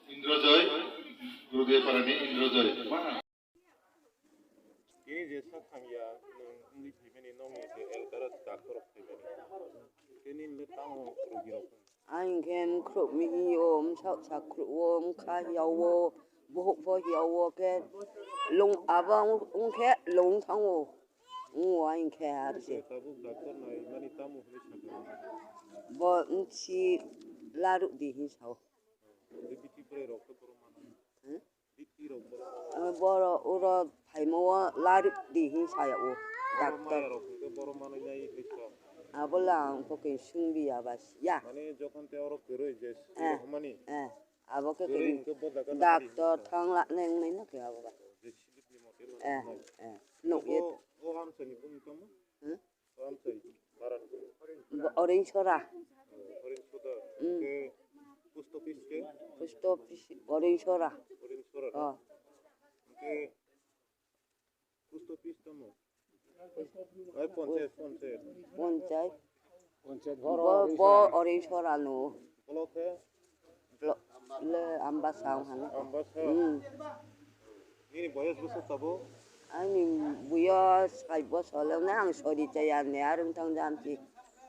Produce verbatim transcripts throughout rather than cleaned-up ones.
Indrojoy, Gurudev Parani Indrojoy. Tini je sak hamya nwng wngwi phaimani nokni je elkara doctor rok phaimani. Tini le tamo rogirok. Ang khe mkhrup mihi o, msak sak khrup o, mkha hiya o, buhuk pho hiya o khe lung abo wng khe lung thango. Wng o ang khe ar se. Tabuk doctor naimani tamo hwnwi sakha? Bo wngsi laruk di hin sao. Tei biti bwrwi rok khe borom mano. Hmm? Biti rok borom. Boro uro phaimo o laruk di hin saya o. Borom doctor. Maya rok hwnkhe borom manwi nai hwnkhe sa. Abo le ang pokhe swngbi ya ba siya. Mane jokhon tei oro kwrwi je swngmani. Eh. Abo khe kwrwi hwnkhe bo jaga nahari doctor hwnkhe. Thang la neng nai no khe abo ba. Je slip ni mote no. Eh, nai. Eh. Nuk ye. O, o amsani bung tamo? Hmm? Amsai, Maran. Bo Orange Sora. Orange Sora. Mm. Ke post office ke? Post office Orange Sora. Orange Sora. Oh. Ke post office tamo? Ai, panchayat, panchayat. Panchayat. Panchayat bo, bo Orange Sora no. Block ke? Lo, le Ambasa ang hano. Ambasa. Hmm. Nini boyos bwswk tabuk? Ani boyos sai bosor le wngnai, ang sori chaya ne, ar wng thang jam si.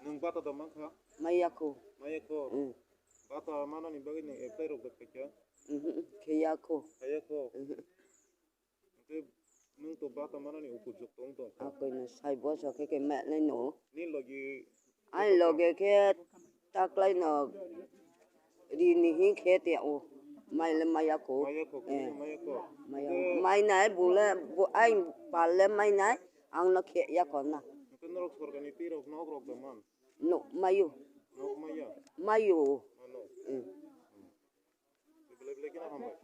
Nwng bata da mankha? Maya kho. Maya kho? Hmm. Bata manani bagwi nwng apply rok da khaikha? Mhm, kheya kho. Khaiya kho? Mhm. Hwnkhe nwng to bata manani upojukto wng tong kha. Akoino sai bosor khe khe manai no. Ni logi. Ani loge khe taklaino rini hin khe te o. Mai le maya kho. Maya kho, eh, maya kho. Maya. Hwnkhe mai nai bung le, bu-, ai pal le mai nai, ang no khe ya kho na. Hwnkhe norok sorkar ni twi rok nok rok da man? No, mayo. Nok maya? Mayo. Mano. Hmm. Belai belai kheno hambai.